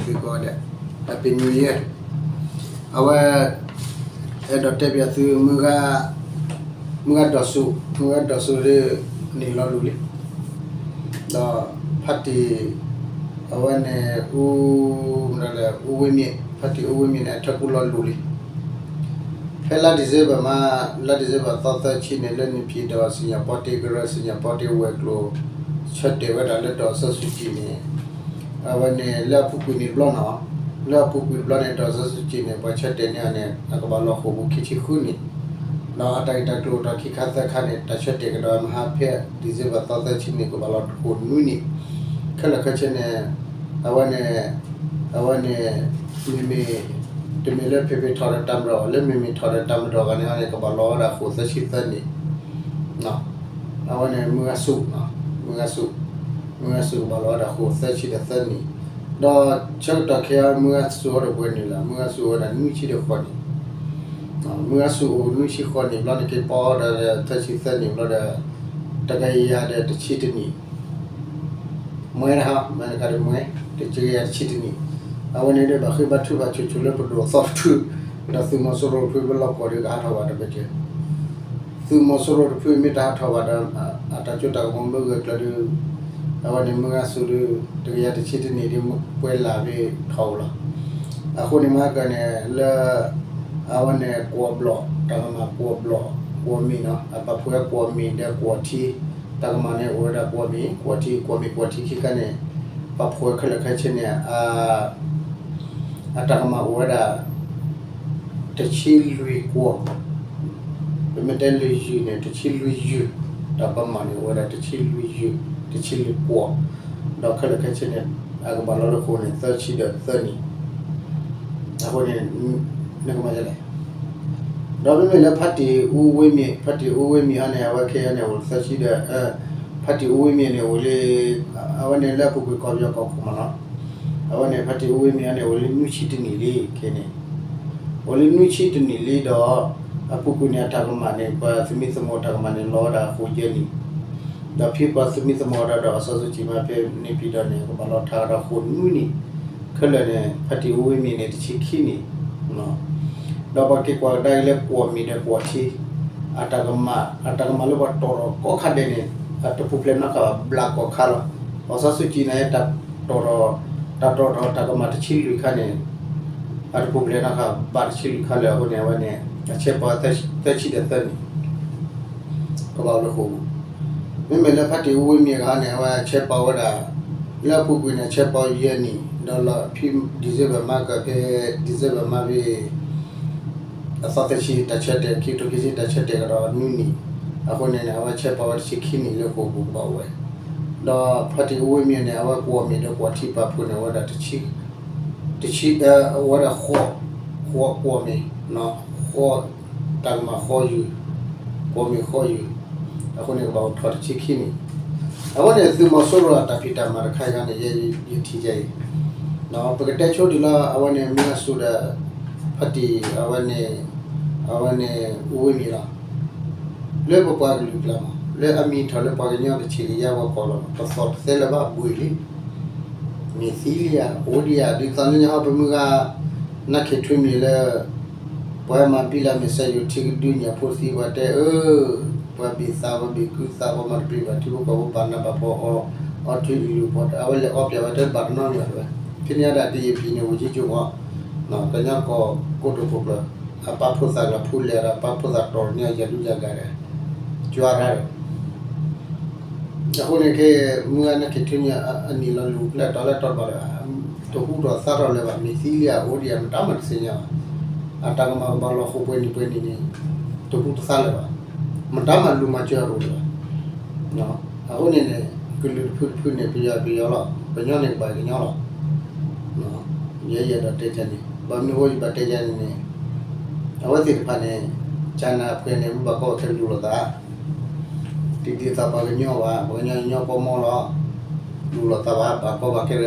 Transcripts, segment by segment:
သုကိးဂၤဒဲး Happy New Year. အဝဲ အဲၣ်ဒိးတဲပၠးသု မုၢ်ဂၤဒိးစူး, မုၢ်ဂၤဒိးစူးဒ် န့ၣ်လီၤလူၤလံ. ဒီးဖါတံၢ် အဝဲန့ၣ် အူ မတၤလဲၣ် အူဝ့မံၤ, ဖါတံၢ်အူဝ့မံၤန့ၣ် အထၢကူၣ်လီၤလူၤလံ. ဖဲလါ December မး, လါ December သီသၢဆံန့ၣ် လၢန့ၣ်ဖံးဒီး စံၣ်ညီၣ်ပီတ့ကရၢ စံၣ်ညီၣ်ပီတ့ဝဲၤကျိၤ ဆၢတဲာ်ဝဲဒၣ်လၢ ဒေါ်အောင်ဆန်းစုကြည် န့ၣ် အဝဲန့ၣ်လၢအပူၤကွံာ်န့ၣ်တဘျီနီၤ, လၢအပူၤကွံာ်တဘျီန့ၣ် ဒေါ်အောင်ဆန်းစုကြည် န့ၣ် ပှၤဆၢတဲာ်န့ၢ်အီၤန့ၣ် အကဘၣ်လီၤဃိာ်ပူၤခံဆံဃုနံၣ်, ဒီးအတၢ်ဂ့ၢ်တၢ်ကျိၤတခါခံခါသၢခါန့ၣ် တၢ်ဆၢတဲာ်ကဒီးမဟါဖဲ December သီသၢဆံန့ၣ် ကဘၣ်လီၤဃိာ်နွံနံၣ်, ခဲလၢာ်ခဲဆ့န့ၣ် အဝဲန့ၣ် အဝဲန့ၣ် မ့မ့ၢ် တမ့ၢ်လၢဖံးဖံးထီၣ်ဒီးတၢ်မၤဒီး လၢမ့မ့ၢ်ထီၣ်ဒီးတၢ်မၤဒီးဂၤန့ၣ်န့ၣ် ကဘၣ်လီၤဝဲဒၣ်ဃိာ်သၢဆံသၢနံၣ် အဝဲန့ၣ် မုၢ်ဂၤစူး, မုၢ်ဂၤစူး, မုၢ်ဂၤစူးကဘၣ်လီၤဝဲဒၣ်ဃိာ်သၢဆံဒီးသၢနံၣ်, ဒီးဆၢကတီၢ်ခဲအံၤ မုၢ်ဂၤစူးအိၣ်ဒီးပှဲၤနံၣ်လဲၣ်, မုၢ်ဂၤစူးအိၣ်ဝဲဒၣ်နွံဆံဒီးဃိးနံၣ်, မုၢ်ဂၤစူးအိၣ်နွံဆံဃိးနံၣ်ဘျီန့ၣ် က့ၤပီဒီးသၢဆံသၢနံၣ်ဘျီဒီး တကယၤဒီးတဆံတနံၣ် မွဲတဟါ မ့ၢ်တကးဒီးမွဲ တကယၤတဆံတနံၣ်, အဝဲန့ၣ်ဒီးဘၣ်ဃ့ဘါထုဘၣ်ဆိၣ်ဆိၣ်လၢပဒိၣ်အသီတဖု, ဒီးသုးမီၤစိရိၤတဖုလၢလီၢ်ကီၢ်ဒီးကဟးထီၣ်ဘၣ်တဘၢၣ်စၢၤ, သုးမီၤစိရိၤတဖုမ့ၢ်တဟးထီၣ်ဘၣ်ဒီး အတၢ်စိတၢ်ကမီၤမ့ၢ်ဂၢၢ်ကျၢၤဒီး အဝဲန့ၣ်မုၢ်ဂၤစူးဒီး တကယၤတဆံတနံၣ်ဒီး ပှဲၤလၢ်ဘ့ၣ်ထီၣ်အိၣ်လီၤ. အဃိန့ၣ်မၤကၢၢ်န့ၣ် လၢ အဝဲန့ၣ်ကွီၢ်ဘျီၣ် တၢ်ကမၣ်ကွီၢ်ဘျီၣ် ကွီၢ်မံၤနီၤ အပာ်ဖှိၣ်ဝဲကွီၢ်မံၤဒီးကွီၢ်ထံ တၢ်ကမၣ်န့ၣ်အိၣ်ဝဲဒၣ်ကွီၢ်မံၤ ကွီၢ်ထံ ကွီၢ်မံၤကွီၢ်ထံခံခါန့ၣ် ပာ်ဖှိၣ်ဝဲခဲလၢာ်ခဲဆ့န့ၣ် အတၢ်ကမၣ်အိၣ်ဝဲဒၣ် တဆံလွံၢ်ကွီၢ်, ပမ့ၢ်တဲလွံၢ်ယုၢ်န့ၣ် တဆံလွံၢ်ယုၢ်, တၢ်ကမၣ်န့ၣ်အိၣ်ဝဲဒၣ်တဆံလွံၢ်ယုၢ်, တဆံလွံၢ်ကွီၢ်, ဒီးခဲလၢာ်ခဲဆ့န့ၣ် အကဘၣ်လီၤလၢဃိာ်န့ၣ် သၢဆံဒီးသၢနံၣ်, အဃိန့ၣ် နကမၤဒ်လဲၣ် ဒီးမ့မ့ၢ်လၢဖါတံၢ်အူဝ့မံၤ ဖါတံၢ်အူဝ့မံၤအံၤန့ၣ် အဝဲခဲအံၤန့ၣ် အိၣ်သၢဆံဒီး ဖါတံၢ်အူဝ့မံၤန့ၣ် အိၣ်လံ အဝဲန့ၣ်လၢအပူၤကွံာ်ကီၢ်ပယီၤကီၢ်ခိၣ်မးနီၤ, အဝဲန့ၣ် ဖါတံၢ်အူဝ့မံၤအံၤန့ၣ် အိၣ်လံနွံဆံတနံၣ်လံခဲန့ၣ်, အိၣ်လံနွံဆံတနံၣ်လံဒီး အပူၤကွံာ်န့ၣ် အတၢ်ကမၣ်န့ၣ် ပှၤသမံသမိးတၢ်ကမၣ်န့ၣ် လီၤဝဲဒၣ်ဃိာ်ယဲၢ်နံၣ်, ဒီးဖဲပှၤသမံသမိးဒီး ဒီးအောင်ဆန်းစုကြည် မၤဖဲန့ၣ်ဖံးဒီးန့ၣ် ကဘၣ်လီၤထါဒီးဃိာ်နွံနံၣ်, ခဲလၢာ်န့ၣ် ဖါတံၢ်အူဝ့မံၤန့ၣ် တဆံခံနံၣ် ဒီးပှၤက့ၤကွၢ်ကဒါက့ၤလၢကွီၢ်မံၤဒီးကွီၢ်ထံ အတၢ်ကမၣ် အတၢ်ကမၣ်လၢပှၤတီၣ်ထီၣ်ကိးခါဒဲးန့ၣ် အတပူၤဖျဲးနီတခါဘၣ် ဘျးကီၢ်ခါလီၤ. အောင်ဆန်းစုကြည်န့ၣ် တၢ်တီၣ်ထီၣ် တၢ်တီၣ်ထီၣ်တၢ်ကမၣ်တဆံလွံၢ်ခါန့ၣ် အတပူၤဖျဲးနီတခါဘၣ် တဆံလွံၢ်ခါလၢအဃိန့ၣ် အဝဲန့ၣ် အဆဲးပီသၢဆံဒီးသၢနံၣ် ကဘၣ်အိၣ်လၢဃိာ်ပူၤ, မ့မ့ၢ်လၢဖါတံၢ်အူဝ့မံၤအဂၤန့ၣ် အဝဲဆဲးပီဝဲဒၣ် လၢအပူၤကွံာ်န့ၣ် ဆဲးပီယဲၢ်နံၣ် ဒီးလီၤဖဲ December မးကဖဲ December မးဖဲ အသီသၢဆံတၢ်ဆၢတဲာ် ခံကထိခံဆံတၢ်ဆၢတဲာ်ကဒီးနွံနံၣ်, အဃိန့ၣ်န့ၣ် အဝဲဆဲးပီဝဲတဆံခံနံၣ်လၢဃိာ်ပူၤကဘၣ်အိၣ်ဝဲ, ဒီးဖါတံၢ်အူဝ့မံၤန့ၣ် အဝဲကွီၢ်မံၤဒီးကွီၢ်ထံပာ်ဖှိၣ်န့ၣ် အဝဲဒၣ် တဆံ တဆံ အဝဲဒၣ်ဃိး ဃိးကွီၢ်မံၤ ဃိး တၢ်ကမၣ်ဃိးယုၢ် ကွီၢ်မံၤဃိးယုၢ်, အဃိန့ၣ် ကဘၣ်အိၣ်ထီၣ်တဆံခံနံၣ်, အဃိန့ၣ် သုးမီၤစိရိၤအတၢ်ဖံးတၢ်မၤတခါအံၤန့ၣ် ယဲယထံၣ်ယဲအံၤ, ပကတဲဆိဒ်လၢအဝဲန့ၣ် မုၢ်ဂၤစူးဒီး ဖါတံၢ် အဝဲန့ၣ် အဝဲန့ၣ် အူဝ့မံၤလီၤ. လၢပပှၤကလုာ်ကျါမး လၢအမံၤထီၣ်လၢပှၤကညီတဆံးလံယါဝဲကီၢ်လီၤ ပသီၣ်တသဲလၢၤဘၣ်ဘှံးလံ, မ့ၢ်သံလံဧါ အိၣ်ဒံးဧါ ဒ်သိးလၢညါဟီပမုၢ်ဂၤ နၢ်ခ့ထွံမံၤလၢ ပှၤမၤဘံၣ်လၢမ့ၢ်စၢ်ယိၤထံကဒုညၣ်ဖိသံပှၤတဲအၢ ပှၤဘ့ၣ်သးပှၤဘ့ၣ်ကုသးပှၤမၤတပျံၤဘၣ်ထံဖိကီၢ်ဖိဘၣ်နးဘၣ်ဖှီၣ်အီၤ အီထံအံၤလူၤဖီၣ် အဝဲလဲၤအီပျဲၢ်ဝဲတဘၣ်တနီတမံၤဘၣ်ဝဲ, ဖဲန့ၣ်ဒၣ်တယံာ်ပံၤန့ၣ် ဝံၤကံကၠိမီၤ ကညီကီၢ်ကိတိာ်ခိၣ်ကျၢၢ် အပၢ်ဖိသၣ်ကျၢၢ်ဖူလဲၣ်ဒီး အပၢ်ဖိသၣ်တီၢ်န့ၢ်ယၤဒုယၤဂၤဒီး ကၠွါရၢ်ဒီး အဃိန့ၣ်က့ မုၢ်ဂၤနၢ်ခ့ထွံန့ၣ် အနံၣ်လီၤလူၤလၢတီၤလၢတီၤတဘၣ်ဒီး တဟူထီၣ်သါထီၣ်လၢၤဘၣ် မ့ၢ်သံလံဧါ အိၣ်ဒံးဧါ မတၤမးတသ့ၣ်ညါဘၣ်, အတၢ်ကမၣ်ကဘၣ်လီၤဃိာ်ပှဲၤနံၣ်ပှဲၤနံၣ်န့ၣ် တဟူတသါလၢၤဘၣ်, မတၤမးလူၤမၤစၢၤအီၤတအိၣ်လၢၤဘၣ်, အဃိန့ၣ်န့ၣ် ကလုာ်တဖုတဖုန့ၣ် ပယီၤပယီၤလီၤ ကညီန့ၣ်ကဘၣ်ကညီလီၤ, ယဲယအဲၣ်ဒိးတဲန့ၣ် ဘၣ်မနုၤဃိယဘၣ်တဲယဲန့ၣ်န့ၣ် အဝဲသ့ၣ်တဖၣ်န့ၣ် ကၠနၢ်အဖှဲးန့ၣ် မ့ၢ်ဘၣ်ကီဘၣ်ခဲလူၤလိာ်သး တဒ်သိးပှၤကညီဘၣ် ပှၤကညီညီကီမီလီၤ, လူၤလိာ်သးဘၣ် ဘၣ်ကီဘၣ်ခဲတဂၤဝံၤလီၤ, ဘၣ်ကီ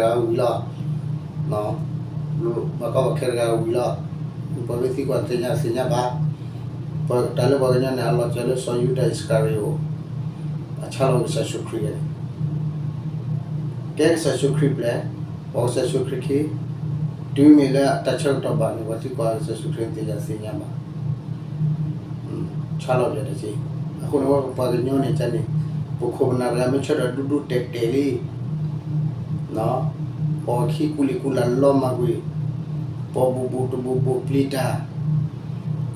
ဘၣ်ခဲတဂၤဝံၤလီၤ, ပှၤမ့ၢ်သံကွၢ်သ့ၣ်ညါသ့ၣ်ညါဘၣ်, တၢ်လၢပှၤကညီန့ၣ် အလီၤစၢၤလၢစီၤယူဒၤအံၣ်စကၤရံၤအိၣ်, အဆါလီၤကစၢ်ယ့ၣ်ၡူးခရံာ်န့ၣ် ကဲကစၢ်ယ့ၣ်ၡူးခရံာ်ပျဲၢ်, ပိာ်ကစၢ်ယ့ၣ်ၡူးခရံာ်ခံ, တုၤမ့ၢ်လၢတၢ်ဆၢကတီၢ်ဘၣ်န့ၣ် ပှၤသံကွၢ်ကစၢ်ယ့ၣ်ၡူးခရံာ်သ့ၣ်ညါသ့ၣ်ညါဘၣ် ဆါလီၤပတက့ၢ်. အဃိန့ၣ် ပပှၤကညီန့ၣ်ကန့ၣ် ပခိၣ်ပနၢ်တဂၤမ့ၢ်ဆၢထၢၣ်ဒူဒူတဲာ်တဲာ်လံ ပိာ်ခံကူလံၤကူလၤလီၤမၢ်ကွံာ်, ပိာ်ဘူးဘူးတဘူးဘူးပျံၤတၢ်,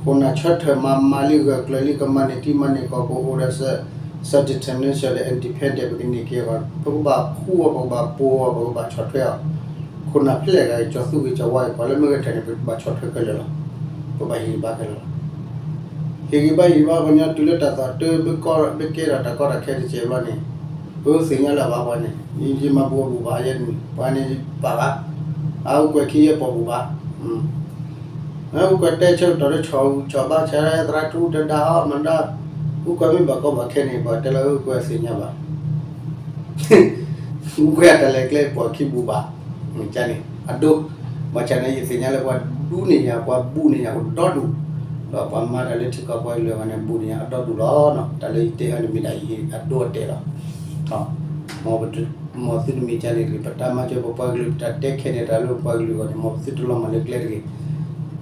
ခိၣ်နၢ်ဆၢထၢၣ်မၤမၤလံဂၢၢ်ကျၢၤလံ ကမၤန့ၢ်တံၤမၤန့ၢ်ကီၢ် ကအိၣ်ဒီး self determination ဒီး independent ပကန့ၢ်က့ၤအဂီၢ် ပကဘၣ်ဖှူအီၤ ပကဘၣ်ပိာ်အီၤ ပကဘၣ်ဆီၣ်ထွဲအီၤ, ခိၣ်နၢ်ဖျဲၣ်ဂၤ ကၠီၤသူက့ၤကၠီၤဝါက့ၤ ပှၤလၢမ့ၢ်ဂဲၤထၢၣ်န့ၣ် ပကဘၣ်ဆီၣ်ထွဲခဲလၢာ်လီၤ. ပဘၣ်ဟ့ၣ်ဂံၢ်ဘါခဲလၢာ်လီၤ. ဟ့ၣ်ဂံၢ်ဘါဟ့ၣ်ဘါပှၤကညီတုၤလၢတၢ်သီၣ်တၢ် ဘၣ်ကဲထီၣ်တၢ်ကီတၢ်ခဲတစဲးဘျီန့ၣ် ပသ့ၣ်ညါလၢအဘၣ်ပှၤန့ၣ် ယမၤဘူးအဘူးဘၣ်ယဲန့ၣ် ပှၤန့ၣ်ပာ်ဘၣ်, အအူကွဲၤခံယဲပိာ်ဘူးဘၣ် အအူကွဲၤတဲဆၢကတီၢ်လၢ ဆီၣ်ဂူာ်ဆီၣ်ဘါ ဆၢသရၣ်ထူတဒါအီၤမၤဒါ, အူကွဲၤမ့ၢ်ဘၣ်ကီဘၣ်ခဲန့ၣ် ပှၤတဲလၢအူကွဲၤသ့ၣ်ညါဘၣ် အူကွဲၤအတၢ်လဲၤကျဲပိာ်ခံဘူးဘၣ်, န့ၣ် အဒိ, ဘၣ်ဆၣ်န့ၣ် ယသ့ၣ်ညါလၢပှၤဒူန့ၢ်ယၤ ပှၤဘူးန့ၢ်ယၤအိၣ်ဒီဒူၣ်, ဒီးပှၤမၤတၢ်လၢထံကီၢ်ပှၤကလုာ်အဂီၢ်န့ၣ် ဘူးန့ၢ်ယၤအဒီဒူၣ်လီၤ. တၢ်လၢယတဲဟဲန့ၣ်မ့ၢ်ဒၣ်ယအဒိအတဲာ်လီၤ. မ်သုတမ့ၢ်ကန့ၣ်တဂ့ၤ, ပတၢ်မၤစၢၤပပှၤကလုာ် ပတၢ်တဲခဲန့ၣ်တၢ်လၢပပှၤကလုာ်အဂီၢ်န့ၣ် မ်ပသုတလီၤမၢ်လၢကျဲတဂ့ၤ.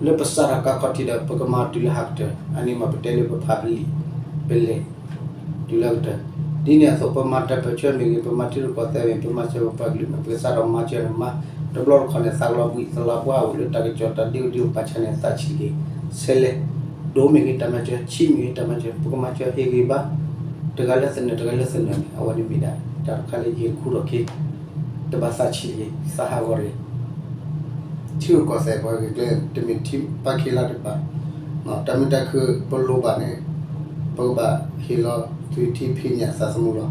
လၢပစးထီၣ်ကးခီၣ်ထံးဒီး ပကမၤတုၤလၢဟးကတၢၢ် အန့ၣ်မ့ၢ်ပတဲလၢပဖးပလံာ်, ပလဲၤ တုၤလၢကတၢၢ်, ဒ်န့ၣ်အသိး ပမၤတၢ်ပၢၢ်ဆၢမ့ၢ်ဂ့ၤ, ပမၤထံရူၢ်ကီၢ်သဲးမ့ၢ်ဂ့ၤ, ပမၤစၢၤပပှၤကလုာ်မ့ၢ်ဂ့ၤ, ပကစးထီၣ်မၤစၢၤန့ၣ်မၤ, တဘျီတခီၣ်န့ၣ် သးကလီၤဘှံးသလီၤပှၢ်အိၣ်လၢတၢ်ကစီၣ်တၢ်ဒ့အိၣ်ဒ့အိၣ် ဘၣ်ဆၣ်န့ၣ် သးဆံးက့ၤ, ဆဲးလဲၤ, ဒိၣ်မ့ၢ်ဂ့ၤတၢ်မၤစၢၤ, ဆံးမ့ၢ်ဂ့ၤတၢ်မၤစၢၤ, ပကမၤစၢၤဟ့ၣ်ဂံၢ်ဘါ, တဂၤလၢသနၢၣ် တဂၤလၢသနၢၣ်န့ၣ် အဝဲန့ၣ်မ့ၢ်ဒၣ် တၢ်တခါလၢယခူၣ်ထီၣ်က့ၤ, တဘၣ်သးဆံးတဂ့ၤ, သးဟးဂီၤတဂ့ၤ ထံရူၢ်ကီၢ်သဲးပှၤဂ့ၤကျဲ တမ့ၢ်ထံပၢ်ခံလါတပၤ, တၢ်မုာ်တၢ်ခုၣ်ပလိၣ်ဘၣ်န့ၣ်, ပကဘၣ်ဟ့ၣ်လီၤသုးထံဖံးညၣ်သးသမူလီၤ.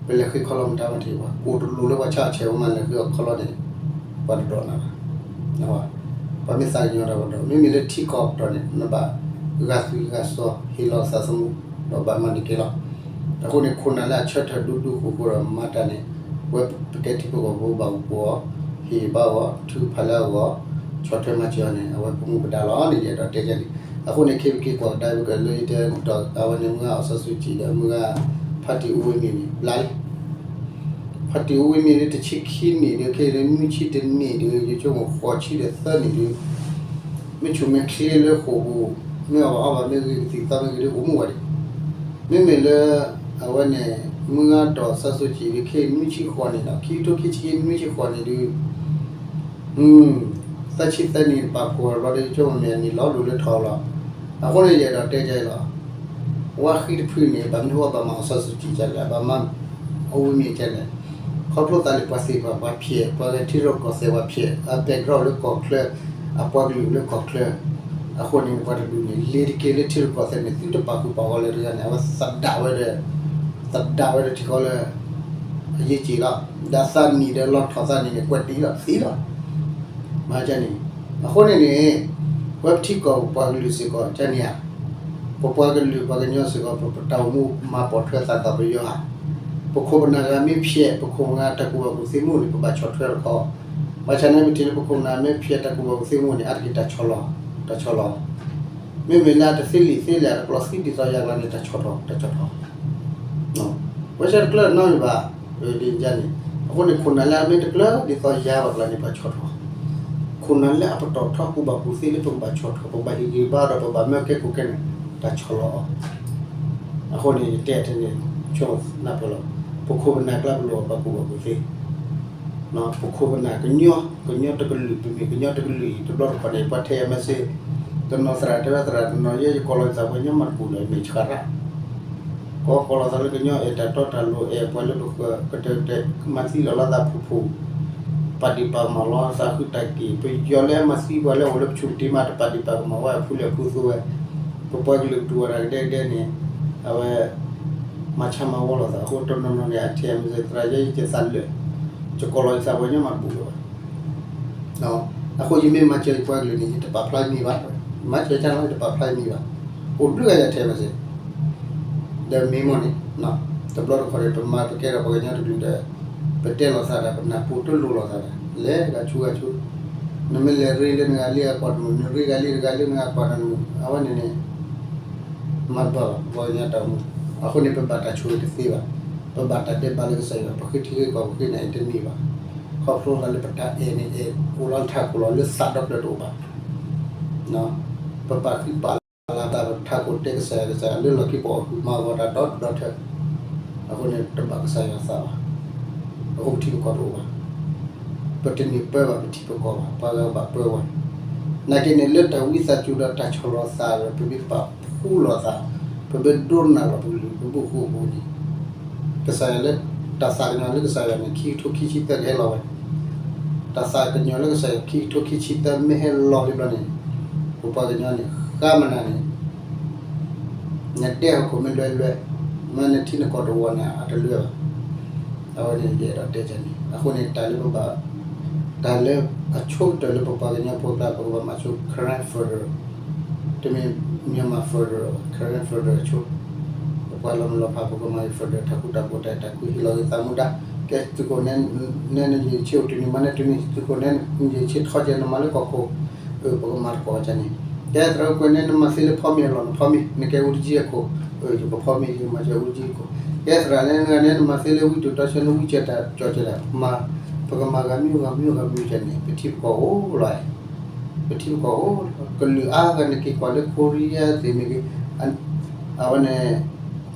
ပလဲၤဃ့ခီလီၤမတၤမတၤဘၣ်, ကိၣ်တလိၣ်လၢပှၤဆါအီၣ်ဆဲးဝဲမး လဲၤဃ့အီၣ်ခီလီၤန့ၣ်, ပှၤတဒိးနၤဘၣ်. ပှၤမ့ၢ်သးကညီၤတၢ်ပှၤဒီး မ့မ့ၢ်လၢထံကီၢ်ပတီၢ်န့ၣ် နဘၣ်ဂာ်သွံၣ်ဂာ်စီၤ ဟ့ၣ်လီၤသးသမူ, ဒီးဘၣ်မၤန့ၢ်က့ၤလီၤ. အဃိန့ၣ် ခိၣ်နၢ်လၢအဆၢထၢၣ်ဒူဒူဃိာ်ဃိာ်ဒီးမၤတၢ်န့ၣ်, ဝဲပကဲထံဖိကီၢ်ဖိဘၣ်အိၣ်ဖှိၣ်အီၤ, ဟ့ၣ်ဘါအီၤ, ထုကဖၣ်လၢအဂီၢ်, ဆီၣ်ထွဲမၤစၢၤအီၤန့ၣ် အဝဲပမူပဒါလီၤန့ၣ် ယအဲၣ်ဒိးတဲန့ၣ်. အဃိန့ၣ် ခဲပက့ၤကွၢ်ကဒါဝဲကလၢယတဲကတီၢ် အဝဲန့ၣ်မုၢ်ဂၤအီၣ်ဆၢစူးကံၣ်ဒီးမုၢ်ဂၤ ဖါတံၢ်အူဝဲမ့ၢ်န့ၣ် ဘျါလံ ဖါတံၢ်အူဝဲမ့ၢ်န့ၣ် တဆံခံနံၣ်ဒီး ခဲအံၤနွံဆံတနံၣ်ဒီး ယဆိကမိၣ်ဃိးဆံဒီးသၢနံၣ်ဒီး မ့ၢ်ဆူၣ်မ့ၢ်ချ့လၢဃိာ်ပူၤ, မ့ၢ်အီၣ်ဘၣ်အီဘၣ်မ့ၢ်ဂ့ၤ ကသံၣ်ကသီမ့ၢ်ဂ့ၤဒီး အိၣ်မူဝဲဒၣ်. မ့မ့ၢ်လၢ အဝဲန့ၣ် မုၢ်ဂၤတီၢ်ဆၢစူးကံၣ်ဒီး ခဲအံၤနွံဆံဃိးနံၣ်ဒီး ခံကထိခံဆံခံနွံဆံဃိးနံၣ်ဒီး သၢဆံသၢနံၣ်ပာ်ဖှိၣ်လီၤဒီး ယဆိကမိၣ်မ့ၢ်အနံၣ်လီၤလိၤလၢထီလီၤ. အဃိန့ၣ် ယအဲၣ်ဒိးတဲဒ်အံၤလီၤ. ဝါဃံတဖုန့ၣ် ဘၣ်မနုၤဃိဘၣ်မၤအီၣ်ဆၢစူးကံၣ်ဒ်လဲၣ်, ဘၣ်မၤအူဝဲမ့ၢ်ဒ်လဲၣ်. ခီဖျိသးလၢပှၤသ့ၣ်တဖၣ်ပှၤဖျဲး, ပှၤဂဲၤထံရူၢ်ကီၢ်သဲးပှၤဖျဲး, အ background လၢကီၢ်ချၢ, အပှၤကလုာ်လၢကီၢ်ချၢ, အဃိန့ၣ် ပှၤတဒူၣ်န့ၣ် လ့ၤတက့ၢ်လၢထံရူၢ်ကီၢ်သဲးန့ၣ် သုတပာ်ဃုာ်ပာ်ဂီၤလၢၤတဂၤန့ၣ် အဝဲသဒၣ်ဝဲဒီး, သဒၣ်ဝဲဒီးထံကီၢ်လၢ အရေးကြီးလီၤ. ဒီးသးနံၣ်ဒီးလီၤထီၣ်သးနံၣ်န့ၣ် ကွဲးတံၢ်လီၤ သံလီၤ. မၤကန့ၣ်, အဃိန့ၣ်န့ၣ် ပထံကီၢ်ပပှၤကလုာ်စ့ၢ်ကီး ကန့ၣ်ဧါ, ပပှၤကလုာ်ပှၤကညီစ့ၢ်ကီး ပတၢ်အိၣ်မူမၤပိာ်ထွဲသးသးပယီၤဧါ. ပခိၣ်ပနၢ်ဂၤမ့ၢ်ဖျဲး ပခိၣ်ပနၢ်ဂၤတၢ်ကူၣ်ဘၣ်ကူၣ်သ့မ့ၢ်အိၣ်န့ၣ် ပဘၣ်ဆီၣ်ထွဲတခီ, ဘၣ်ဆၣ်န့ၣ် ပထံၣ်လၢပခိၣ်ပနၢ်မ့ၢ်ဖျဲးတၢ်ကူၣ်ဘၣ်ကူၣ်သ့မ့ၢ်အိၣ်န့ၣ် အါတက့ၢ်တၢ်ဆီၣ်လီၤ, တၢ်ဆီၣ်လီၤ မ့မ့ၢ်လၢအတသ့လံာ်သ့လဲၢ် အတကျီသံဒ်သိးယၤကျါန့ၣ် တၢ်ဆီၣ်ထီၣ် တၢ်ဆီၣ်ထီၣ် ဝဲဆၢတကျၢၤနီတမံၤဘၣ်, ဒ်န့ၣ်, အဃိန့ၣ် ခိၣ်နၢ်လၢအမ့ၢ်တကျၢၤဒ်သိးယၤဘၣ်ကျါန့ၣ် ပှၤဆီၣ်ထီၣ်, ခိၣ်နၢ်လၢအပတီၢ်ထီကူၣ်ဘၣ်ကူၣ်သ့လၢပကဘၣ်ဆီၣ်ထီၣ် ပကဘၣ်ဟ့ၣ်ဂံၢ်ဘါဒီးပဘၣ်မၢကဲခိၣ်ကဲန့ၣ် တၢ်ဆီၣ်လီၤအီၤ, အဃိန့ၣ် ယတဲထဲန့ၣ် ဆိနၢ်ပၢၢ်လီၤ, ပခိၣ်ပနၢ်ကျါပလိၣ်အီၤပှၤကူၣ်ဘၣ်ကူၣ်သ့ ပခိၣ်ပနၢ်ကညီ, ကညီတကလုာ် ပမ့ၢ်ကညီတကလုာ်အံၤ တဘျီတခီၣ်န့ၣ် ပှၤထဲယၤ message တနီၤသရၣ်တဲဝဲသရၣ်တနီၤ ယဲယကိးလီၤယသးပှၤကညီမၤတပူၤလၢၤ မ့ၢ်ဆှးရၣ်, ကိးကိးလီၤသးလၢကညီအဲၣ်တၢ်တီတၢ်လိၤ အဲၣ်ပှၤလၢပဃၢၤ ကတၢၢ်ကတၢၢ် မၤသံလီၤလၢသးဖုၣ်ဖုၣ်, ပာ်ဒံးပာ်ကမၣ်လီၤသးဃုတၢ်က့ၢ် ပယီၤလၢအမၤသံပှၤလၢအိၣ်လၢပဆူၣ်ပတံၤမး တပာ်ဒံးပာ်ကမၣ်ဝဲအဖုလၢအဖုသိဝဲ, ပပှၤကလုာ်ကတူၢ်ဝဲဒၣ်ကဒဲကဒဲန့ၣ်, အဝဲ မၤဆါမၤဝီလိာ်သး အဃိတနီၤနီၤန့ၣ် အထဲယၤ မ့ၢ်သရၣ်ယဲယသးလၢာ်, ယကိးလီၤယသးပှၤကညီမၤတပူၤလၢၤဘၣ် အဃိယမ့ၢ်မၤစၢၤယပှၤကလုာ်န့ၣ် ယတပာ်ဖျါယမံၤဘၣ်, မၤစၢၤကၢ်လီၤ ယတပာ်ဖျါယမံၤဘၣ်, အိၣ်ဘျုးဂၤယၤထဲမ့ၢ်စ့ၢ်, ဒီးမ့ၢ်မ့ၢ်န့ၣ်, တဘျီတခီၣ်န့ၣ် ပမၤပကဲထီၣ်ပှၤကညီတကလုာ်ဒီး, ပတဲလိာ်သးဒီး ပနၢ်ပူၤတလိၤလိာ်သးဒီး လဲၤဂၤဆူဂၤဆူ, နမ့ၢ်လဲၤရ့လၢနဂၤလံအကွၢ်တမုာ် နရ့ဂၤလံတဂၤလၢနဂၤကွၢ်တမုာ် အဝဲန့ၣ်န့ၣ် မၤတဘၣ်ဘၣ် ပှၤကညီတၢ်အိၣ်မူ, အဃိန့ၣ် ပဘၣ်တၢ်ဆိၣ်ဂ့ၤတသ့ဘၣ်, ပဘၣ်တၢ်ဒဲးဘးလၢကစၢ်ယွၤ ပဃ့ထံဃ့ကီၢ်ပဃ့နၤအံၤတန့ၢ်ဘၣ်, ခီဖျိလၢပတၢ်အဲၣ်န့ၣ်အဲၣ် အိၣ်လီၤထးခိၣ်လီၤလၢသးဒီဖျၢၣ်တအိၣ်ဘၣ်. ပပာ်ဃံပာ်လၤသး ပထးခိၣ်တဲကစၢ်ယွၤ ကစၢ်ယွၤလၢလီၢ်ခံပအီၣ်ဟုၣ်မၤဂီၤတၢ်ဒီဒူၣ်ဒီထၢ အဃိန့ၣ် တဘၣ်ကစၢ်ယွၤသးဘၣ်. အဃိပထံပကီၢ်တအိၣ်ဘၣ်. ပတန့ၢ်ပၢဘၣ်ပထံပကီၢ်ဘၣ်, ပှၤဂၤဘၣ်ပၢဝဲ. နာ်က့န့ၣ် လၢတၢ်ဝံသးစူၤဒီးတၢ်ဆီၣ်လီၤသးဒီး ပမ့ၢ်ပာ်ဖှူလီၤသး, ပမ့ၢ်ဒိကနၣ်လီၤပကလုၢ်ပဘူၣ်ဃိပူၤန့ၣ် ကစၢ်ယွၤလၢ တၢ်သးကညီၤလၢကစၢ်ယွၤန့ၣ် ခံကထိခံဆံသၢကဟဲလီၤဝဲ. တၢ်သးကညီၤလၢကစၢ်ယွၤ ခံကထိခံဆံသၢမ့ၢ်ဟဲလီၤလံဘျီန့ၣ် ပပှၤကညီန့ၣ် ဃါမနၤန့ၣ် နဒဲဟီၣ်ခိၣ်မ့ၢ်လွဲလွဲ, မ့ၢ်နထံနကီၢ်တဝီၤန့ၣ် အတလွဲဘၣ်. အဝဲန့ၣ်ယအဲၣ်ဒိးတဲန့ၣ် အဃိန့ၣ် တၢ်လၢပဘၣ် တၢ်လၢအဆိကတၢၢ်လၢပပှၤကညီဖိကျါ ပကဘၣ်မၤဆိ Karen Federal, တမ့ၢ် Myanmar Federal, Karen Federal ဆိ ပပှၤလီၤမုၢ်လီၤဖး ပကမၤ federal တၢ်ဃူတၢ်ဖိး တၢ်အဲၣ်တၢ်ကွံ ဟ့ၣ်လီၤက့ၤသးမူဒါ, ကဲသုးခိၣ်နဲ နဲနယုၢ်ဆ့အိၣ်တနံၤမၤနဲတနံၤ, သုးခိၣ်နဲနယုၢ်ဆ့ထီကဲနမၤလၢကီၢ်ခိၣ်, ပကမၤသကိးကန့ၣ်. ကဲသရၣ်ကွဲးနဲနမၤသ့လၢဖီမ့ၤအလီၢ် နဖီမ့ၤ, နကဲအူတကၠံအခိၣ်, ယကဖီမ့ၤ ယကမၤစၢၤအူတကၠံအခိၣ်. ကဲသရၣ်နဲနဂၤနဲနမၤသ့လၢဝံတိာ်တီဆၢ နဝံစၢၤတၢ်ကၠီၣ်စၢၤတၢ်, ပကမၤဂၤမံဂၤမံဂၤမံကန့ၣ် ပထံပကီၢ်အိၣ်လီၤ. ပထံပကီၢ်အိၣ်, ကလုာ်အါဂၤန့ၣ် က့ၤကွၢ်လၢ Korea သ့ၣ်မ့ၢ်ဂ့ၤ, အဝဲန့ၣ်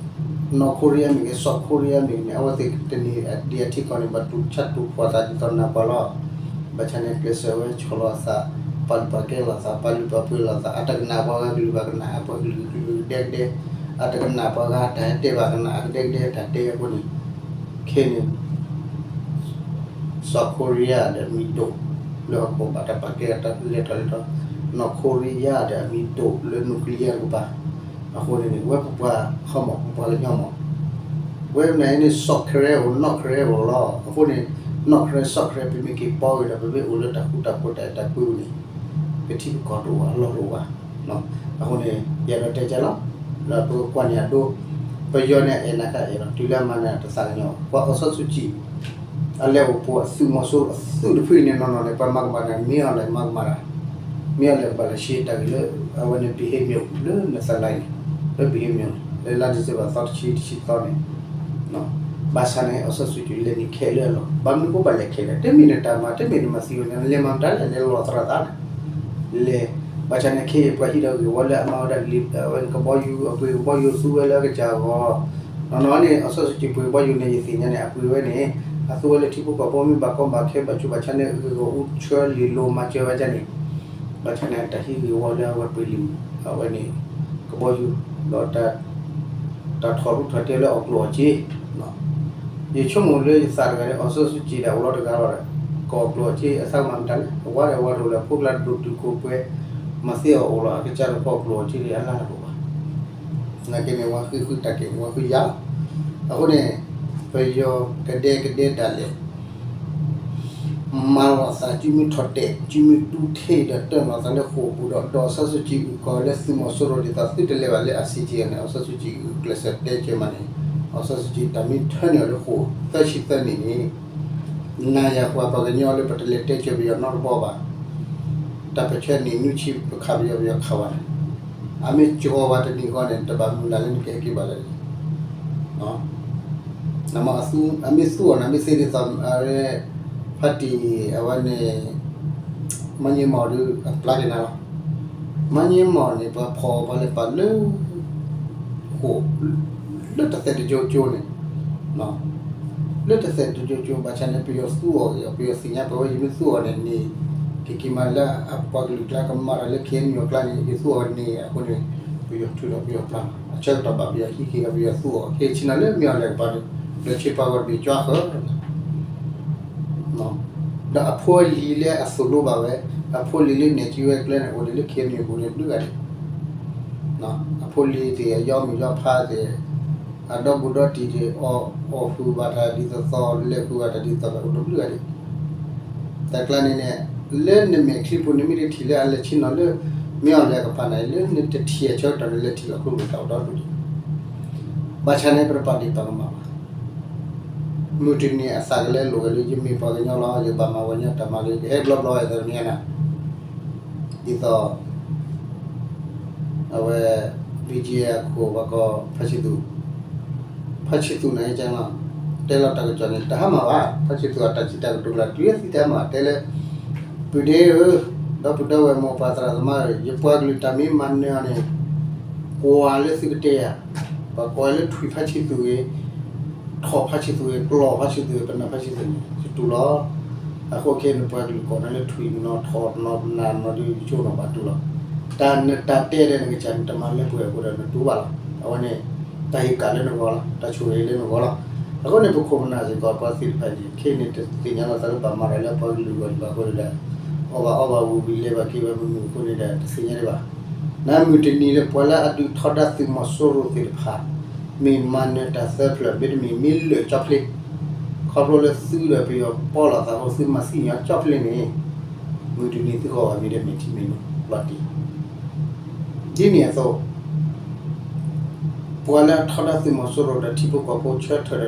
North Korea မ့ၢ်ဂ့ၤ, South Korea မ့ၢ်ဂ့ၤန့ၣ် အဝဲသ့ၣ်တနံၤဒံးအထံကီၢ်န့ၣ် ဘၣ်တူၢ်ဆါတူၢ်ဖှီၣ်သးဒ်သိးနၤပှၤလီၤ. ဘၣ်ဆၣ်န့ၣ် ကျဲးစၢးဝဲဆီၣ်လီၤအသး, ပာ်လုၢ်ပာ်ကဲလီၤအသး, ပာ်လုၢ်ပာ်ပှ့ၤလီၤအသး, အတကနၣ်ပှၤဂၤကလုၢ်ဘၣ်ကနၣ်, အပှၤကလုာ်ကလုာ်ကဒဲကဒဲ, အတကနၣ်ပှၤဂၤတၢ်ဟဲတဲဘၣ်ကနၣ်, အကဒဲကဒဲတၢ်တဲအဃိန့ၣ်, ခဲန့ၣ် South Korea ဒီးအမံၤဒိၣ်, လၢဟီၣ်ခိၣ်ဘၣ်တၢ်ပာ်ကဲအတၢ်လဲၤထီၣ်လဲၤထီၣ်, North Korea ဒီးအမံၤဒိၣ်လၢ nuclear တကပၤ, အဃိန့ၣ်န့ၣ် ဝဲပပှၤခီမီၣ် ပပှၤကညီမီၣ်, ဝဲမနုၤအံၤန့ၣ် South Korea အိၣ် North Korea အိၣ်လီၤ. အဃိန့ၣ် North Korea South Korea ပမ့ၢ်က့ၤပီဂ့ၤဒီး ပမ့ၢ်အိၣ်လၢတၢ်ဃူတၢ်ဖိးတၢ်အဲၣ်တၢ်ကွံန့ၣ် ပထံပကီၢ်တအိၣ်ဘၣ် အလီၢ်တအိၣ်ဘၣ်. အဃိန့ၣ် ယအဲၣ်ဒိးတဲကလီၤ, ဒီးပကကွၢ်န့ၢ်အဒိ, ပယီၤန့ၣ် အအဲၣ်နၤခါအဲၣ်လီၤ, တုၤလၢအမၤနၤတသးကညီၤ, ပှၤ အောင်ဆန်းစုကြည် အလဲၤအိၣ်ဖှိၣ်အသုးမီၤစိရိၤအသုးတဖုအံၤန့ၣ်နီၢ်နီၢ်န့ၣ် ပှၤမၤကမၣ်န့ၣ် မ့ၢ်အီၤလဲၤမၤကမၣ်တၢ်, မ့ၢ်အီၤလဲၤကဘၣ်လဲၤဆှၢတၢ်ဂ့ၢ်လၢ အဝဲန့ၣ် ဘံၣ်ဟ့ၣ်မၠိၣ် လၢနသးလဲၤန့ၣ်, လၢဘံၣ်ဟ့ၣ်မၠိၣ်န့ၣ် လၢလါ December သီတဆံတဆံသီန့ၣ် ဘၣ်ဆၣ်န့ၣ် အောင်ဆန်းစုကြည် လဲၤနုာ်ခဲလၢာ်လီၤ. ဘၣ်မနုၤဃိဘၣ်လဲၤခဲလၢာ်, တမ့ၢ်နတၢ်မၤ, တမ့ၢ်နမၤသံဝဲန့ၣ် နလဲၤမၤမတၤလဲၣ်, လဲၤလီၤသရၣ်သးန့ၣ်, လဲၤ, ဘၣ်ဆၣ်န့ၣ် ခဲအံၤပှၤဟံးထီၣ်ဂ့ၢ်ဝီလၢအမၤဝဲဒၣ်လံာ် အဝဲန့ၣ် ကဘီယူၤ အပှ့ၤကဘီယူၤသူဝဲလၢအကစၢ်အဂီၢ်, နီၢ်နီၢ်န့ၣ် အောင်ဆန်းစုကြည် ပှ့ၤကဘီယူၤန့ၣ် ယသ့ၣ်ညါန့ၣ် အပှ့ၤဝဲန့ၣ် အသူဝဲလၢထံဖိကီၢ်ဖိမ့ၢ်ဘၣ်ကီဘၣ်ခဲဘၣ်ဆူးဘၣ်ဆါန့ၣ် ဂ့ၢ်ဂီၢ်အူဆၢလံာ်လိၤမၤစၢၤဝဲဒၣ်န့ၣ်, ဘၣ်ဆၣ်န့ၣ် တၢ်ဟံးဂ့ၢ်ဝီလၢအဝဲပှ့ၤလံာ် အဝဲန့ၣ် ကဘီယူၤ ဒီး တၢ်ထီၣ်ရူၢ်ထီၣ်တဲာ်လၢအီၣ်ကျိၣ်အီၣ်စ့, ယဆိကမိၣ်လၢယသးတဂၤန့ၣ် အောင်ဆန်းစုကြည် ဒီးအိၣ်လီၤတဂၤလီၤဒီး ကအီၣ်ကျိၣ်အီၣ်စ့ အသးကမၤမတၤလဲၣ်, အဝဲဒီးအဝဲတအိၣ်လၢၤ ဖိကျါတဒိၣ်တုာ်ခိၣ်ပှဲၤ မၤသ့အီၤအိၣ်လီၤ အကစၢ်ဒီးကအီၣ်ကျိၣ်အီၣ်စ့န့ၣ် အလၢ်လၢ်တအိၣ်ဘၣ်. နာ်က့န့ၣ် ဝဲဃုဃုတၢ်က့ၣ်န့ၣ် ဝဲဃုယၤလီၤ. အဃိန့ၣ် ပယီၤကဒဲကဒဲဒၣ်လဲာ် မၤလီၤသး စုမုၢ်ထီၣ်တဲာ် စုမုၢ်တူၢ်ထံဒီး တၢၢ်လီၤသးလၢဃိာ်ပူၤဒီး ဒီးအောင်ဆန်းစုကြည် အုၣ်ကီၤလၢသုးမီၤစိရိၤ ဒ်သိးသုတလဲၤဘၣ်လၢ ICJ န့ၣ် အောင်ဆန်းစုကြည် အုၣ်ကျဲးစၢးတဲကၢၤမးန့ၣ် အောင်ဆန်းစုကြည် တၢ်မ့ၢ်ထၢနုာ်အီၤလၢဃိာ်သၢဆံသၢနံၣ်န့ၣ် နၤယၤပှၤပှၤကညီလၢပတလဲၤတဲကၢၤပယီၤနီတဘီဘၣ်, တၢ်ပၢၢ်ဆၢနံၣ်နွံဆံ ပခးပယီၤ ပယီၤခးဝဲန့ၣ်, အမ့ၢ်ကီၤဝဲတနံၤဃီန့ၣ် တဘၣ်မုၢ်လၢ်လၢနကဟဲက့ၤဘၣ်လၢၤ နမ့ၢ်သူ အမ့ၢ်သူအီၤန့ၣ် မ့ၢ်သ့ဒ်သိး ဖါတံၢ် အဝဲန့ၣ် မါည့မီၢ်ဒုး အပျၢ်က့ၤနၤလီၤ. မါည့မီၢ်န့ၣ် ပှၤဖီၣ်ပှၤလဲၤပာ်လၢ ဃိာ် လၢတၢ်သဲးတကၠိကၠိန့ၣ် လၢတၢ်သဲးတကၠိကၠိ ဘၣ်ဆၣ်န့ၣ် ပယီၤသူအီၤဂ့ၤ ပယီၤသ့ၣ်ညါပဝဲ ယမ့ၢ်သူအီၤန့ၣ်န့ၣ် ကက့ၤမၤလၢအပှၤကလုာ်ကျါ ကမၤတၢ်လၢ KNU အကျါန့ၣ် ယသူအီၤန့ၣ် အဃိန့ၣ် ပယီၤထုးဒီးပယီၤပျၢ်လီၤ. အဆၢကတီၢ်ဘၣ်ပယီၤဟံးက့ၤဒီး ပယီၤသူအီၤ က့ၤဆ့ၣ်နီၤလၢမ့ၢ်အီၤလဲၤကပၤန့ၣ် ဒီးဆ့ပှၤဂီၢ်တဘ့ၣ်ကၠီဃၢၤ ဒီးအဖိအလံၤလၢအသိၣ်လိဘၣ်ဝဲ အဖိလံၤလၢနဲၣ်ကံဝဲကျဲန့ၣ် အိၣ်ဒံးလၢ KNU အပူၤန့ၣ် ဘျုးဂၤဒံး အဖိလံၤသ့ၣ် အယီမုၢ်ယီဖါသ့ၣ် အဒီဘူးဒီတံၢ်သ့ၣ် အီၣ်ဃုာ်ဘၣ်တၢ်ဒ်သိးသိး လဲၤဃုာ်ဘၣ်တၢ်ဒ်သိးသိး အိၣ်ဒံးဘျုးဂၤဒံး တၢ်ကျါန့ၣ်န့ၣ် လၢနမဲာ်ချံပူၤန့ၣ် မ့ၢ်တထံၣ်လၢအလဲၤဆ့ၣ်နီၤလၢ မ့ၢ်အီၤလဲၤကပၤန့ၣ် လၢနတထံၣ်အဆၢကတီၢ်န့ၣ် လဲၤထံၣ်လီၤကျိၤလိာ်သးအိၣ်ဒီဒူၣ်ဒံး ဘၣ်ဆၣ်န့ၣ် ပတပာ်ဒ့ၣ်ပာ်ကမၣ်ဘၣ်. မုၢ်တနံၤအသးကလဲလိာ်ဝဲလၢ ယမ့ၢ်ပှၤကညီလီၤ ယဘၣ်မၤပှၤကညီတၢ်မၤလၢ ယကဟဲဘျီဘျီဝဲသ့ၣ်တမံၤန့ၣ် ဒ်သိး အဝဲ BGF အခိၣ်ဘၣ်ကီး ဖါဆံသူး, ဖါဆံသူးန့ၣ်ကလီၤ, တဲလီၤတၢ်ကစီၣ်န့ၣ် တဟါမၢ်ဘၣ်, ဖါဆံသူးအတၢ်စံးတၢ်ကတိၤကျါ တုၤလၢသံတဟါမၢ် တဲလၢ ပုၢ်ဒ့ဧၢ, ဒီပုၢ်ဒီဝဲၢ်မိၢ်ပၢ်သရၣ်သမါဧၢ, ယပှၤကလုာ်တၢ်မ့ၢ်မၤနၢၤအီၤန့ၣ် ကွၢ်လၢသုကတဲယၤ, ပှၤကိးလၢထွံၣ်ဖါဆံသူးဂ့ၤ, ထိၣ်ဖါဆံသူးဂ့ၤ, ကျီၢ်ဖါဆံသူးဂ့ၤ, ပနၢ်ဖါဆံသူးန့ၣ် ယတူၢ်လီၤ. အဃိခဲအံၤန့ၣ် ပှၤကလုာ်ကိးနၤလၢထွံၣ်နီၢ်ထိၣ်နီၢ်ပနၢ်နီၢ်ဒီး ယဆိကမိၣ်ဘၣ်တူၢ်လီၤ. တၢ်နတၢ်တဲဒီးနကစၢ်နတမၤလၢပှဲၤအဃိဒီးနတူၢ်ဘၣ်လီၤ. အဝဲန့ၣ် တၢ်ဟ့ၣ်ကၣ်လၢနဂီၢ်လီၤ, တၢ်ဆိၣ်ဂ့ၤလၢနဂီၢ်လီၤ. အဃိန့ၣ် ပခိၣ်ပနၢ်စ့ၢ်ကီး ပှၤသ့ၣ်တဖၣ်န့ၣ် ခဲအံၤန့ၣ် တသ့ၣ်ညါလီၤသးလၢဘၣ်မၤတၢ်လၢပှၤကလုာ်ဂီၢ်ဒံးဘၣ်အဃိန့ၣ်ဒီး အီၣ်ဘၣ်အီဘၣ်ဝံၤဝံၤ လဲၤဘၣ်က့ၤဘၣ်မုာ်မုာ်အဃိန့ၣ်ဒီး တသ့ၣ်ညါဒံးဘၣ်. နမုၢ်တနံၤလၢပှၤလၢအဒုးထီဒါသုးမီၤစိရိၤသ့ၣ်တဖၣ် မ့ၢ်မၤနၢၤတၢ်သၢဖျၢၣ် မ့တမ့ၢ် မ့ၢ်လၢာ်ကၠီဖျ့, ခီဖျိလၢသုဒီးပယီၤပီၣ်လိာ်သးအဃိ သုမၤသံၣ်ညီၣ်ကၠီဖျ့န့ၣ် မုၢ်တနံၤသုဂီၢ်ဘၣ်မ့ၢ်ဒီး မ့ၢ်ထံမ့ၢ်နိလီၤတံၢ် ဒ်န့ၣ်အသိး ပှၤလၢအထီဒါသုးမီၤစိရိၤဒီး ထ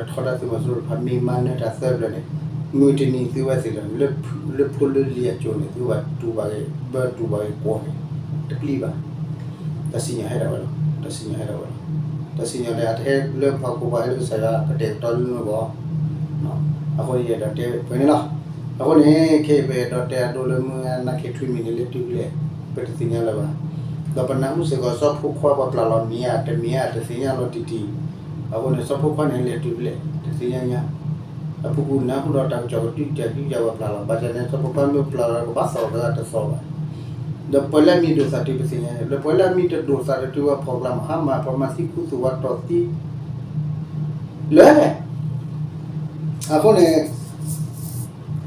ံဖိကီၢ်ဖိဆၢထၢၣ်ဒီးထီဒါသုးမီၤစိရိၤတဖၣ် မ့ၢ်မၤနၢၤတၢ်သၢဖျၢၣ်န့ၣ် မုၢ်တနံၤသုဝဲသ့ၣ်ဒီး လၢဖိလၢလံၤအစိၤန့ၣ် သုဘၣ်တူၢ်ဘၣ်ဂ့ၤ ဘၢတူၢ်ဘၣ်ဂ့ၤကွီၢ်န့ၣ် တပျံၤဘၣ်. တၢ်စံၣ်ညီၣ်ဟဲဒၣ်ဝဲလီၤ, တၢ်စံၣ်ညီၣ်ဟဲဒၣ်ဝဲလီၤ. တၢ်စံၣ်ညီၣ်ဒီး အတဟဲလၢပှၤကိးပှၤ ဟဲလၢကစၢ်ယွၤကတဲာ်ကတီၤလၢနဂီၢ် အဃိန့ၣ် ယအဲၣ်ဒိးတဲပှဲၤန့ၣ်လီၤ. အဃိန့ၣ် ခဲအံၤပအဲၣ်ဒိးတဲအဒိလၢမုၢ်ဂၤနၢ်ခ့ထွံမံၤန့ၣ် လဲၤတုၤဖဲလဲၣ် ပတသ့ၣ်ညါလၢၤဘၣ်. ဒီးပနၢ်ဟူစ့ၢ်ကီး စီၤဖိခွါပှၤပျၢ်လီၤမ့ၢ်ဧါ တမ့ၢ်ဧါ တသ့ၣ်ညါလီၤတံၢ်တံၢ်. အဃိန့ၣ် စီၤဖိခွါန့ၣ် လဲၤတုၤဖဲလဲၣ် တသ့ၣ်ညါညါ. အပူၤကွံာ်နၢ်ဟူဒီးတၢ်ကစီၣ်ကတုၤကတုၤ ပှၤပျၢ်လီၤ ဘၣ်ဆၣ်န့ၣ် စီၤဖိခွါမ့ၢ်ပျၢ်လီၤ ကဘၣ်သီၣ်တဂၤတသီၣ်ဘၣ်. ဒီးပှၤလၢအမံၤဒိၣ်သၣ်တုၤပသ့ၣ်ညါ လၢပှၤလၢအမံၤတဒိၣ်သၣ်တတုၤဝဲဖီၣ်ကျၢ်မဟါမၢ် ပှၤမၤသံခူသူၣ်ဝဲတီၢ်သံ လၢ အဃိန့ၣ်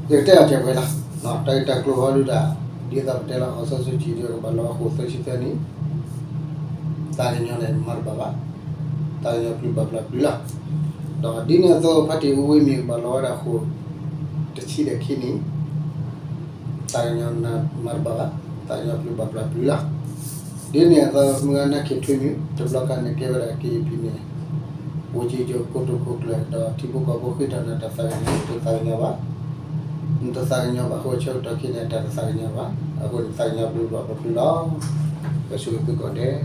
ယကတဲအီၤတဲပှဲၤလီၤ. တၢ်ဂ့ၢ်တၢ်ကျိၤဟီဒုးတၢ် ဒ်သိးပတဲလီၤ အောင်ဆန်းစုကြည် ကဘၣ်လီၤအဃိာ်သၢဆံသၢနံၣ် သးကညီၤန့ၣ် မၤတဘၣ်ဘၣ်. သးကညီၤပျုၢ်ဘၣ်ပျၢ်ပျုၢ်လီၤ. ဒီးဒ်န့ၣ်အသိး ဖါတံၢ်အူဝ့မံၤကဘၣ်လီၤဝဲဒၣ်အဃိာ် တဆံဒီးခံနံၣ် သးကညီၤမၤတဘၣ်ဘၣ်, သးကညီၤပျုၢ်ဘၣ်ပျၢ်ပျုၢ်လီၤ. ဒ်န့ၣ်အသိး မုၢ်ဂၤနၢ်ခ့ထွံမံၤ တဘျီခါန့ၣ်ကဲဝဲဒၣ် ကရင်ပြည်နယ် ဝန်ကြီးချုပ် ကိတိာ်ခိၣ်ကျၢၢ် ဒီးထံဖိကီၢ်ဖိဃ့ထီၣ်နၤတၢ်သးကညီၤ တသးကညီၤဘၣ်. နတသးကညီၤဘၣ်အဃိ ဆၢကတီၢ်ခဲအံၤန့ၣ် တၢ်တသးကညီၤဘၣ်. အဃိန့ၣ် သးကညီၤပျုၢ်ဘၣ်ပျုၢ်လီၤ. ပဆၢဂ့ၤသုကိးဂၤဒဲး